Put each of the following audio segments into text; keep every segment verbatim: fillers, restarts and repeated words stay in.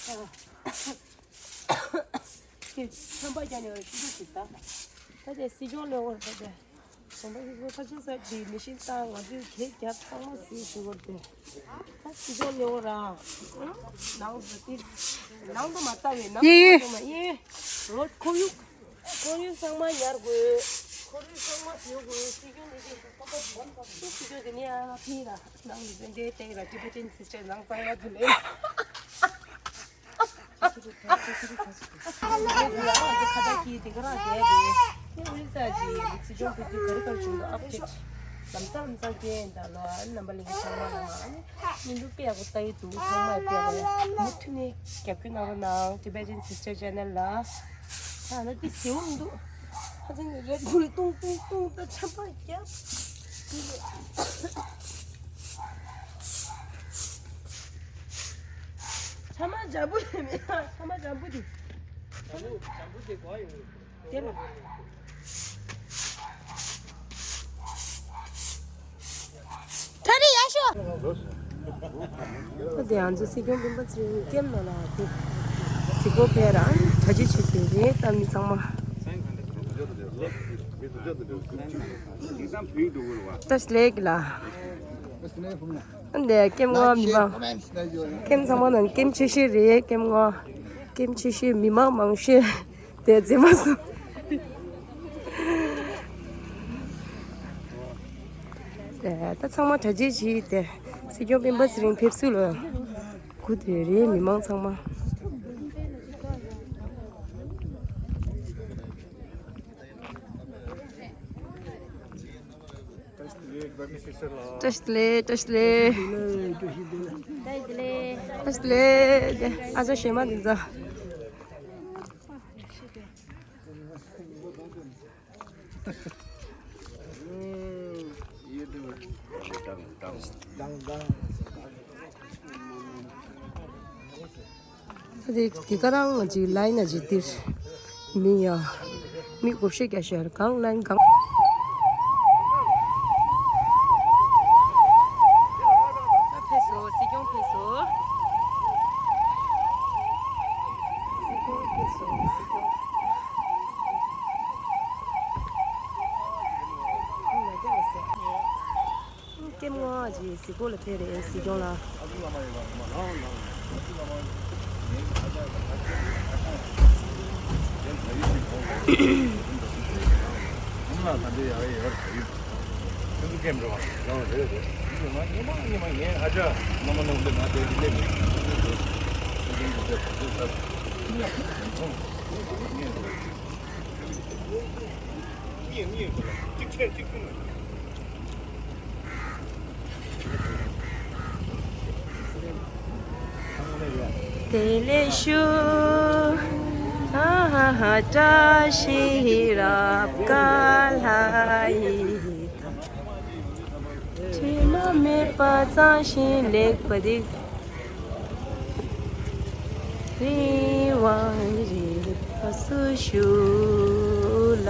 ཁྱེད་ཆམ་པ་རྒྱག་ནས་ཤི་རྒྱུ་ཞིག་ད། ད་དེ་སྲིད་སྐྱོང་ལོས་བར་ད་དེ། ཚོང་པ་ཞིག་ཚོ་ཁ་ཆེ་ས་དེ་མི་ཤིན་ཏང་ང་ཚོས་གེགས་རྒྱབ་ཚང་མ་སྲིད་ཞུ་བར་དེ། ད་སྲིད་སྐྱོང་ལོས་བར་ར། ནང་དུ་དེ། ནང་དུ་མ་ལྟ་བའི་ནང་ཡེ་ཡེ། དུ་མ་ཡེ། རོ་ཁོར་ཡུག་ཁོར་ཡུག་ཚང་མ་ཉར་དགོས། ཁོར་ཡུག་ཚང་མ་ཟོས་དགོས། སྲིད་སྐྱོང་དེ་དེ་ཁོ་པ་ཁོ་པ་སྲིད་སྐྱོང་དེ་ནི་ཨ་ཕི་ལ་ནང་དུ་དེ་འདྲའི་སྟེང་ལ་ཊི་བེ་ཊན་སི་སི་ཊར་ནང་གཙང་མ་དུ་ལེན། ཁ་བརྡ་གྱིས་དེ་ག་རང་བསྡད་དེ། ཨོ་རི་ས་ཀྱི་སྲིད་སྐྱོང་ཕེབས་དུས་ག་རེ་ག་རེ་བྱུང་འདུག་ཨབ་ཌེཊ་ལམ་སང་ལམ་སང་སྐྱེལ་ཡིན་ད་ལོ། ཨ་ནི་རྣམ་པ་ལྷན་རྒྱས་ཚང་མ་ལ་མ་ཨ་ནི་བརྙན་ཐུང་དཔེ་ཡག་པོ་ལྟ་ཡི་འདུག་ཚང་མས་དཔེ་ཡག་པོ་མུ་མཐུད་ནས་རྒྱབ་སྐྱོར་གནང་རོགས་གནང་། Tibetan Sister Channel ལ། ད་ནི་དེ་བྱེད་འོང་འདུག་ཧ་ཅང་གི་རེད་ཁུལ་ཏུང་ཏུང་ཏུང་ད་ཆམ་པ་རྒྱབ། ཆམ་པ་འཇམ་པོ་ཡོད་མེད། ཆམ་པ་འཇམ་པོ་དེ། འཇམ་པོ་འཇམ་པོ་དེ་གོ་ཡོད། དེ་ལ། ད་རེས་ཡག་ཤོས། ཨོ་དེ་ང་ཚོ་སྲིད་སྐྱོང་སྤེན་པ་ཚེ་རིང་ཀེམ་ནང་ལ་དེ་གཟིགས་སྐོར་ཕེབས་ར་གྲ་སྒྲིག་བྱེད་དེ་རེད་ད་མི་ཚང་མ། བཀྲ་ཤིས་བདེ་ལེགས་ལ། འདི་ཀེམ་ངོ་མི་མང་། ཀེམ་ཚང་མ་ནང་ཀེམ་ཆེ་ཤོས་རེད། ཀེམ་ངོ་ཀེམ་ཆེ་ཤོས་མི་མང་མང་ཤོས་དེ་རྫི་མ་སོང་། ད་ཚང་མ་གྲ་སྒྲིག་བྱེད་དེ་སྲིད་སྐྱོང་སྤེན་པ་ཚེ་རིང་ཕེབས་བསུ་ལ་སྒུག་དེ་རེད་མི་མང་ཚང་མ། བཀྲ་ཤིས་བདེ་ལེགས། བཀྲ་ཤིས་བདེ་ལེགས། བཀྲ་ཤིས་བདེ་ལེགས། བཀྲ་ཤིས་བདེ་ལེགས། ཨ་ཅག་ཞེ་མ་འདི་ཚོ། དེ་དེ་ག་རང་ཅིག་ལ་ཡིན་ན་ཅིག་འདིར་མི་ཡ་མི་དགུ་བཤད་རྒྱ་ཤར་གང་ལ་ཡིན་གང་། ཕེབས་སོ། སྲིད་སྐྱོང་ཕེབས་སོ། སྲིད་སྐྱོང་ཕེབས་སོ། སྲིད་སྐྱོང་། ཀེམ་ངོ་ཅིག་གཟིགས་སྐོར་ལ་ཕེབས་རེད་སྲིད་སྐྱོང་ལགས། དེ་ལས་ཤུ། ཧ་ཧ་ཧ། བཀྲ་ཤིས་རབ་དགའ་ལྷ་ཡི། དྲི་མ་མེད་པ་གཙང་ཞིང་ལེགས་པ་འདི། རི་དབང་རི་བ་སུ་ཞུ་ལ།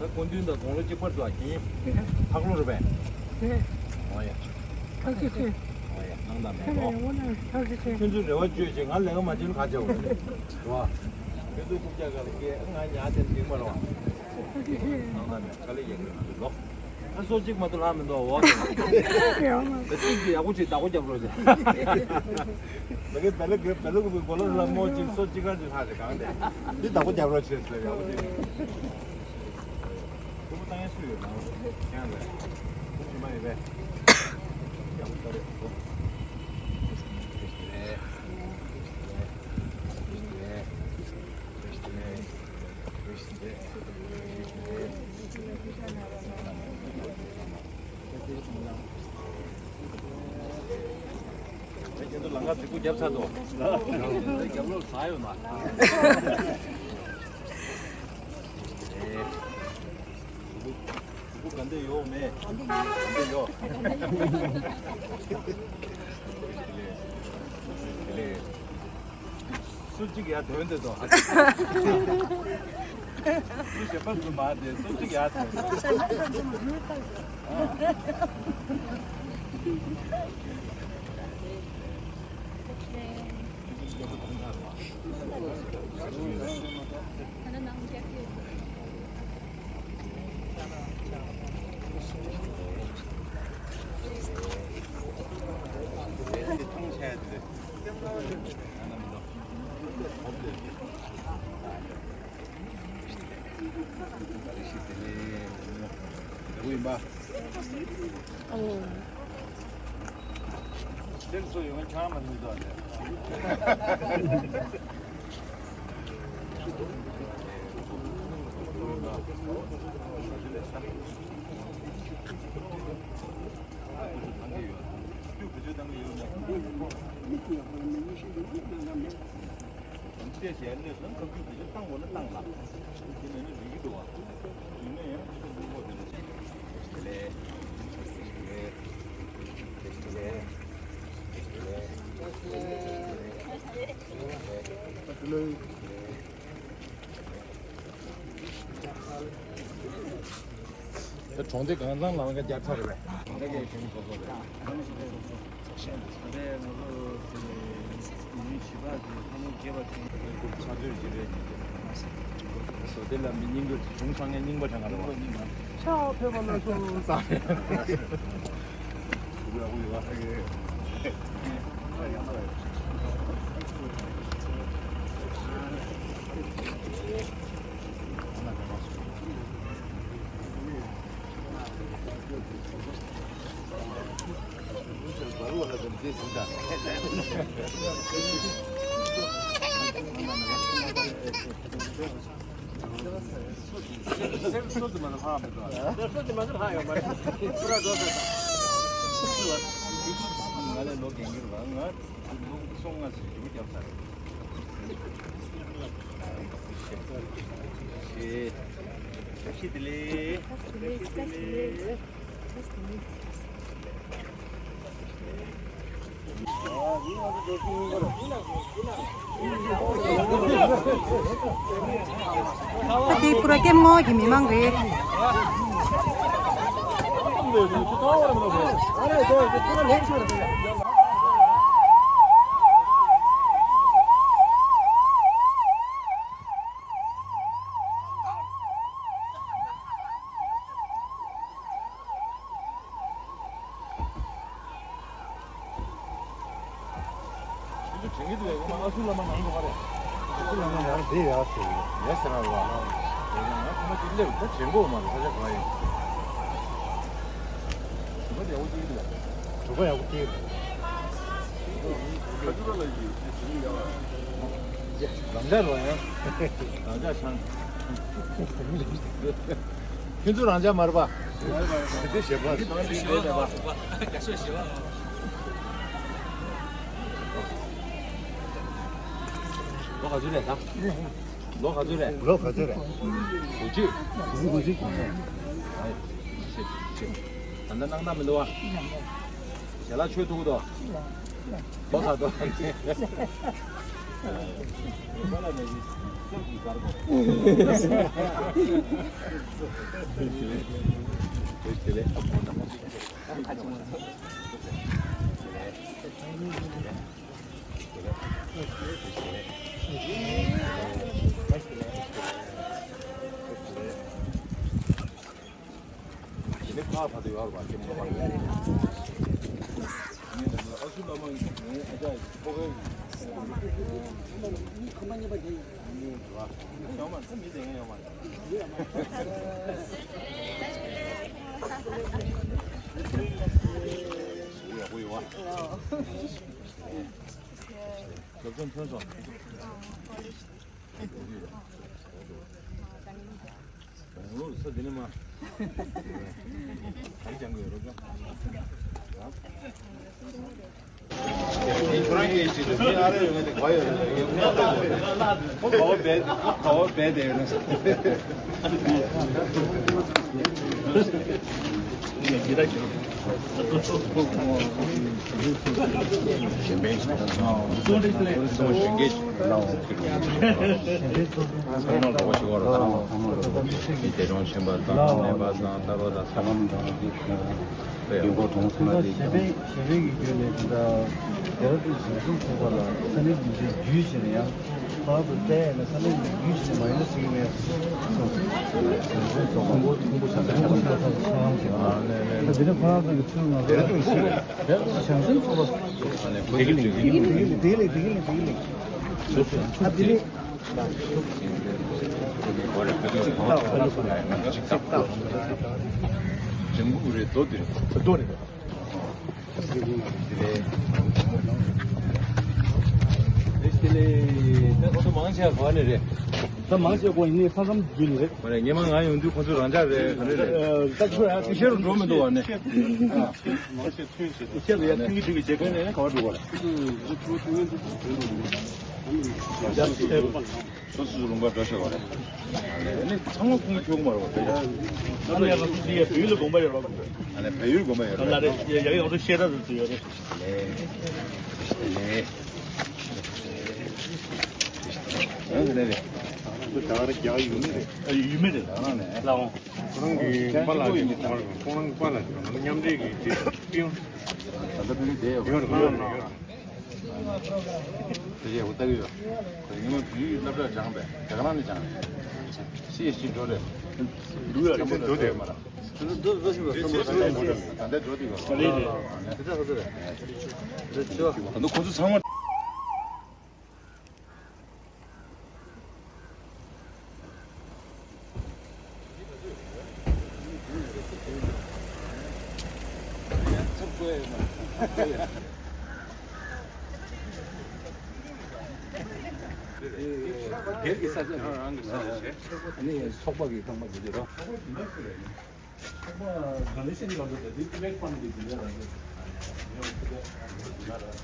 ད་སྐུ་མདུན་དང་དགུང་ལོ་གཅིག་པར་དུ་ཨ་ཁྱིམ་ཕག་ལོ་རུ་བས། ཨོ་ཡ། ཨོ་ཡ། ནང་དང་མེད་ལོ། ཁྱོད་ཚོའི་རེ་བ་བཅོལ་ཅིག་ང་ལས་ཀ་མ་བྱེད་ལ་ཁ་བྱ་བ་རེད། རེད་བ། ཁྱོད་ཚོའི་རྐུབ་བཀྱག་ག་ལ་སྐྱེས་ང་ཉལ་དེ་འགྲིག་མ་རེད་བ། ནང་དང་མེད་དཀའ་ལས་ཡག་གི་རེད་ལོ། ཨ་སོ་གཅིག་མ་གཏོགས་ལྷག་མི་འདུག་འོ། ད་གཅིག་གིས་ཡག་པོ་ཅིག་བདག་པོ་རྒྱབ་རོགས་བྱེད། མ་གི་བེ་ལ་གི་བེ་ལ་གི་བུ་གོ་ལ་ལ་མོ་གཅིག་སོ་གཅིག་ག་ཅིག་ལྷག་ཅིག་གང་དེ། འདི་བདག་པོ་རྒྱབ་རོགས་བྱེད་ཟེར་ཡག་པོ་ཅིག་ཡང་སུ་ཡོད་ན་ཡང་ལ་ཁུངས་ཞུ་མ་ཡོད་པས། ཡང་ལྟ་རེད་གོ། ཁྱེད་ཚོ་ལམ་ཁ་རྫིག་པོ་བརྒྱབ་ཚར་འདུག་རྒྱབ་ལོགས་ཟ་ཡོད་མ། ག་འདྲ་ཡོད་མེད། ག་འདྲ་ཡོད། སུ་གཅིག་ཡར་ཐོན་དེ་ཚོ། སུ་གཞན་པ་སུ་མ་དེ་སུ་གཅིག་ཡར་ཐོན། ད་གྲོང་སྡེ་གང་ཚང་ལམ་ཁ་རྒྱབ་ཚར་རེད་པས། ད་གའི་གྲོང་སྡེ་སོ་སོ་རེད། ད་ལྟ་ང་ཚོ་དེ་ཉིན་བྱིས་པ་དེ་ལྷ་མོ་རྒྱས་པ་དེ་ཚ་དྲོད་ཅིག་རེད། བཟོ་དེ་ལ་མི་སྙིང་རྗེ་བྱུང་སང་ངས་སྙིང་པ་དྲན་ག་རེད་པ། ཕྱག་ཕེབས་པ་ལ་སོ་ས་རེད། ང་ལས་ལོ་རྒན་གྱི་རེད་པ། ང་ལོ་སོ་ལྔ་ཞིག་རྒྱུ་རྒྱབ་ཚར་རེད། བཀྲ་ཤིས་བདེ་ལེགས། བཀྲ་ཤིས་བདེ་ལེགས། བཀྲ་ཤིས་བདེ་ལེགས། ཨ་ཏི་པུ་ར་སྐྱེམ་ངོ་གི་མི་མང་རེད། དེ་ཚོ་དྲན་གྱི་འདུག་གས། ངོ་མ་ཨ་སུ་བླ་མ་ནང་འགྲོ་ག་རེད། ཨ་སུ་བླ་མ་ནང་དེ་ཡག་ཟེར་གི་ཡོད་ཟེར་ར་བ། དེ་ཡང་ང་ཁོ་མ་དེ་སླེབས་ད་དྲན་གོ་མ་རེད། ས་ཆ་ག་ཡིན། གྲུ་པ་ཡག་པོ་སྐྱེལ་གི་འདུག་གྲུ་པ་ཡག་པོ་སྐྱེལ་གི་འདུག་ཁ་ཐུག་ལ་ཡིན་དེ་དྲན་གྱི་ཡོད། རང་ཅག་རོ་ཡང་། རང་ཅག་ཆང་། ཁྱོད་ཚོ་རང་ཅག་མ་རེད་པ། དེ་ཞེ་པོ། ལོ་ག་ཚོད་རེད་ད། ལོ་ག་ཚོད་རེད། ལོ་ག་ཚོད་རེད། དགུ་བཅུ། དགུ་བཅུ། ད་ལྟ་སྣང་དག་མི་འདུག་བ། ཞལ་ལག་མཆོད་ཐུབ་ཀྱི་འདུག་ལོ་ད་དོ། དེ་ནས་ཕར་ཕར་དུ་ཡོད་རེད་པ། སྐྱེ་མོ་ཕར་ཡོད་རེད། ངས་ད་ལྟ་ཨ་ཤུ་བླ་མ་ངའི་ཨ་ཅག་ཕོ་རྒས་ཡིན། ཁམས་པ་གཉིས་པ་དེ་ཡིན། ཡོད་མ་རེད། མི་དེ་ངས་ཡོད་མ་རེད། སློབ་སྦྱོང་ཐོན་སོང་། གཞུང་ལུགས་ས་འདི་ནས་མ། ག་རེ་སྦྱང་གི་ཡོད་རོགས་ཀྱང་། གཞན་ཕན་ཚང་མ་རོགས་ཞུ་གོ་རོགས་དང་། དེ་གྲོང་ཆེན་པ་དང་ནད་པ་དང་ལྟ་རོགས་དང་ཚང་མ་དང་། དེ་ཡང་གྲོང་ཚང་མ་དེ་ཞེ་ཕན་ཞེ་ཕན་གྱི་རྒྱུད་ནས་དེ་འདྲ་རྒྱ་ར་དུ་ཞིང་གསུམ་ཚོགས་པ་ལ་ས་གནས་འདི་འདྲའི་རྒྱུད་བྱས་ན་ཡང་ལྷག་ཏུ་བལྟས་ན་ས་གནས་འདི་རྒྱུད་བྱས་ན་མ་ཡིན་ན་ཟེར་གྱི་མེད། ཞིང་གསུམ་ཚོགས་པ་ཁོང་པོ་ཁོང་པོ་ཆ་ཚང་ཆ་ཚང་ཆ་ཚང་ཆ་ཚང་ཆ་ཚང་། དེ་ནས་ཁོ་རང་ཚོ་གི་ཚུལ་ང་ཚོ་ཞིང་གསུམ་ཚོགས་པ། དེ་གི་ལས་དེ་གི་ལས་དེ་གི་ལས་དེ་གི་ལས་དེ་གི་ལས། ཨ་དེ་ལས། ལྗང་གུ་རེད། རྡོ་དེ་རེད། རྡོ་རེད། དེ་ལས་ད་ཁོ་ཚོ་མང་ཆེ་བ་ག་ནས་རེད། ད་མང་ཆེ་བ་ཁོ་ཡིན་ནའི་ས་མཚམས་བརྒྱུད་ནས་རེད། མ་རེད། སྔོན་མ་ང་ཡོང་དུས་ཁོ་ཚོ་རང་འཇགས་རེད། ག་རེ་རེད། ད་ཁོ་ཡང་ཤེས་རུ་འགྲོ་མི་འདུག་བ་ནས། ཁྱེད་ལ་ཡ་ཐུག་གི་ཐུག་གི་བྱེད་དགོས་ནས་ག་བ་འགྲོ་བ་རེད། སོ་སོ་ལུང་པ་འགྲོ་ཤོག་རེད། ཨ་ནི་ཚང་མ་ཁོང་ཁྱོད་མ་རེད་བ། ཨ་ནི་ཡ་ལ་སུ་ཡ་བོད་ཡུལ་ལ་དགོངས་པ་ཡོད་རེད་བ། ཨ་ནི་བོད་ཡུལ་དགོངས་པ་ཡོད་རེད། ལ་རེད། ཡ་ཡ་ཡོང་དུ་ཤེས་རབ་རེད་ཡོད་རེད། ལེ་ལེ། ཨ་ནི་རེད། ད་ར་རྒྱ་ཡུལ་མི་རེད། ཡུལ་མི་རེད། ལ་འོང་། ཁོང་གི་པཱ་ལགས་ཀྱི་ཁོང་རང་པཱ་ལགས་ཀྱི་མཉམ་འབྲེལ་གྱི་དེ་པིང་། ད་ལྟ་པིང་དེ་ཡོད་རེད། ཡོད་རེད། དེ་རྗེས་འུ་ལྟ་གི་ཡོད། ཁོས་ཉི་མ་བུའི་སློབ་གྲྭ་སྦྱངས་པས་དེ་ག་རང་ནས་སྦྱངས་རེད། སི་ཨེ་སི་ཊི་འགྲོ་རེད། འདུག་ཡ་རེད། འདུག་རེད་མ་ར། འདུག་འདུག་འདུག་ཞུ་བ་ད་ལྟ་འགྲོ་དེ་ག་རེད་རེད། དེ་ཚོ་ཁོ་ཚོ་རེད། ད་ལྟ་ཁོ་ཚོ་ཚང་མ། སྒེར་གྱི་ས་ཆ་རང་གི་ས་ཆ་བྱས། ཨ་ནི་ཚོགས་པ་གི་ཁང་པ་འདི་འདྲ་རོ། ཚོགས་པ་གང་ལ་ཤེས་ཀྱི་རང་འདུག་དེ་དུས་ཀི་བེག་ཕན་གྱི་འདི་འདྲ་རང་འདུག་ཡང་ཀི་བེག་ཕན་གྱི་འདི་འདྲ་རང་།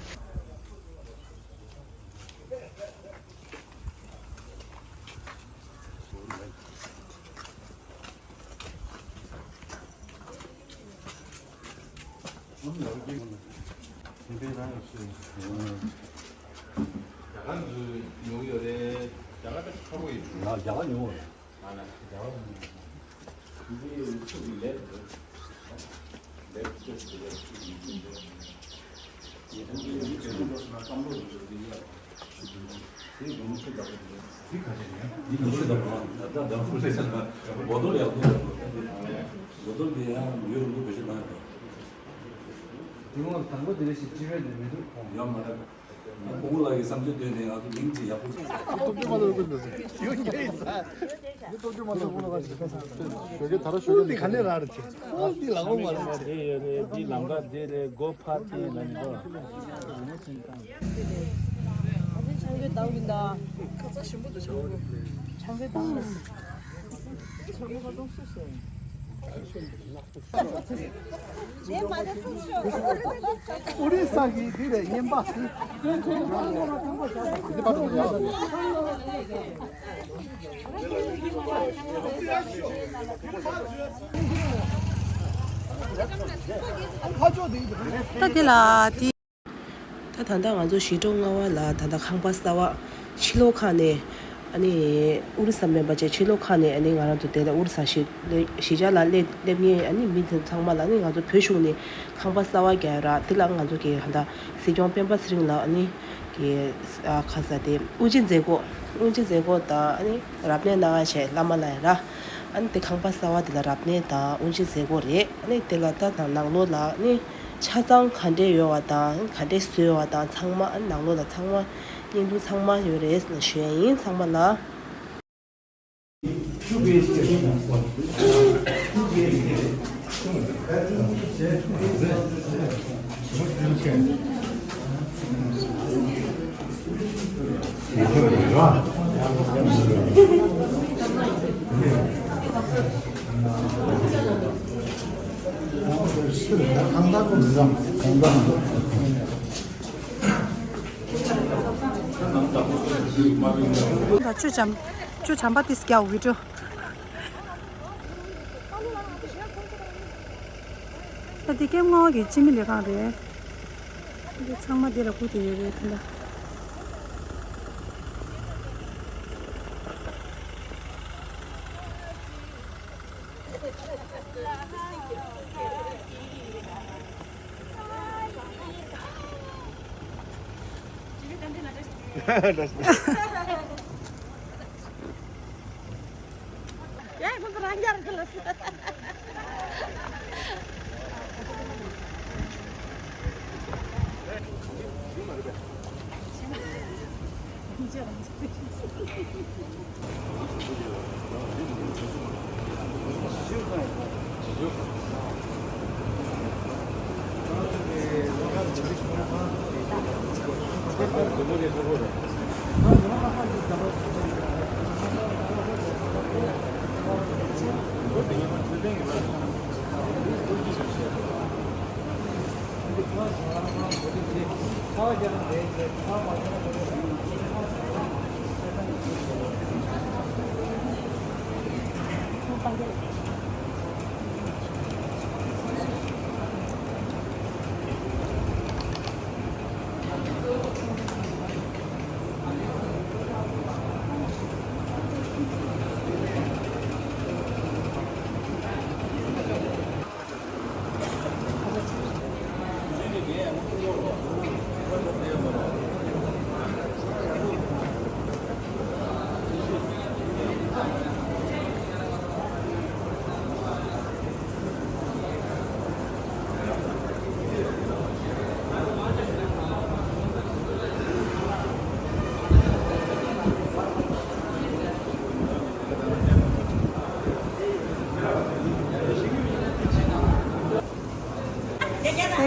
རྒྱ་གར་ཚོས་ཉོ་གི་ཡོད་རེད། རྒྱ་གར་ད་ཁ་པོ་ཡིན། ང་རྒྱ་གར་ཉོ་གི་ཡོད་རེད། ང་ལ་རྒྱ་གར་ཉོ་གི་ཡོད་རེད། འདི་ཚོ་གི་ལེབ་ལེབ་ཚོ་གི་ལེབ་ཚོ་གི་ལེབ་ཚོ་གི་ལེབ། ཆང་གི་ལྡང་གི་འདུག་ཁ་ཚ་ཞིམ་པོ་འདུག་ཆང་གི་ལྡང་གི་འདུག་ཆང་གི་ལྡང་གི་འདུག་ཨོ་རི་ས་གི་འདི་རེད་ཡིན་པ། འདི་པར་དུ་ཡག་ད་དེ་ལ་དེ། ད་ད་ལྟ་ང་ཚོ་ཞི་ཀྲོང་རྔ་བ་ལ་ད་ལྟ་ཁང་པ་གསར་པ་ཕྱི་ལོགས་ཁང་ནས་ཨ་ནི་ཨུ་རི་ས་མེད་པ་བྱས་ཕྱི་ལོགས་ཁང་ནས་ཨ་ནི་ང་རང་ཚོ་དེ་ལ་ཨུ་རི་ས་གཞིས་གཞིས་ཆགས་ལ་སླེབས་སླེབས་མཁན་ཨ་ནི་མི་དེ་ཚང་མ་ལ་ཨ་ནི་ང་ཚོ་བོད་གཞུང་ནས་ཁང་པ་གསར་པ་རྒྱག་ཡོད་ར། དེ་ལ་ང་ཚོ་གི་ད་ལྟ་སྲིད་སྐྱོང་སྤེན་པ་ཚེ་རིང་ལགས་ཨ་ནི་གི་ཨ་ཁ་ས་དེ་དབུ་འབྱེད་མཛད་སྒོ་དབུ་འབྱེད་མཛད་སྒོ་དང་ཨ་ནི་རབ་གནས་གནང་ཡ་བྱས་བླ་མ་ལ་ཡ་ར། ཨ་ནི་དེ་ཁང་པ་གསར་པ་དེ་ལ་རབ་གནས་དང་དབུ་འབྱེད་མཛད་སྒོ་རེད། ཨ་ནི་དེ་ལ་ད་དང་ནང་ལོགས་ལ་ཨ་ནི་ཆ་ཚང་ག་འདྲས་ཡོད་བ་དང་ག་འདྲས་བཟོས་བ་དང་ཚང་མ་ཨ་ནི་ནང་ལོགས་ལ་ཚང་མ་བརྙན་ཐུང་ཚང་མ་ཡོད་རེད་ཞུ་ཡ་ཡིན་ཚང་མ་ལ། Two B H K. Two B H K. Two B H K. ད་ཆུ་བྱམས་ཆུ་བྱམས་པ་ཏིས་རྒྱག་བི་ཌིའོ། ད་འདི་སྐྱེམས་ངོ་གི་སྤྱི་མི་ལས་ཁང་རེད། འདི་ཚང་མ་འདི་ལ་སྒུག་བསྡད་ཡོད་རེད་ད། དེ་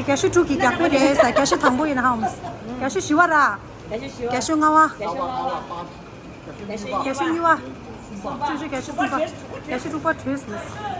རྒྱ་ཤུ་དྲུག་གི་རྒྱག་པ་རེད་ས། རྒྱ་ཤུ་དང་པོ་ཡིན་ཧམ། རྒྱ་ཤུ་བཞི་བ་ར། རྒྱ་ཤུ་ལྔ་བ། རྒྱ་ཤུ་གཉིས་པ། བཅུ་བཅུ་རྒྱ་ཤུ་གསུམ་པ། རྒྱ་ཤུ་དྲུག་པ་བྲོས་སོང་།